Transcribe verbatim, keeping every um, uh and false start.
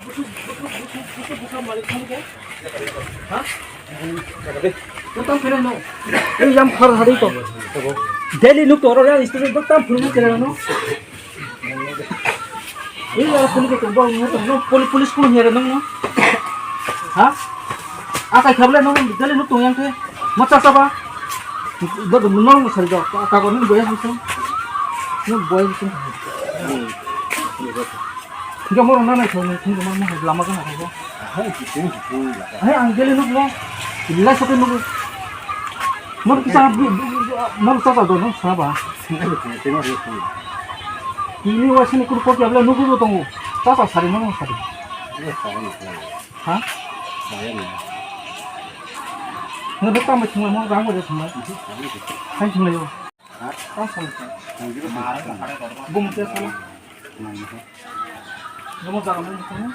Buka malik kamu ke? Ha? Buka kena no. Ini jam khar hari to. Daily nuk to orang yang istri buka pun kena no. Ini lah pun ke tumbang no, no, poli-, polis pun hiara no, no. Ha? Akai khable no, daily nuk to yang ke. Macha saba. Dot no sari dot. Ka ko no boya sung. No boya sung. Hingke mo rok nanai thok nung thung ma mo lama gana thok. Hai, kiting kiting la. Hai, ang gele nuk mo. Lai sote nuk. Mor kisa mor tata do no saba. Sinai kiting kiting mor thung. Ini wa sini kur kopi abla nuk do tongo. Tata sari no sari. Ini sari no. Ha? Sari no. Nang bek tamo thung mo rang bo thung. Hai thung yo. Tamo thung. Bum te thung. Namo jaga mo thung.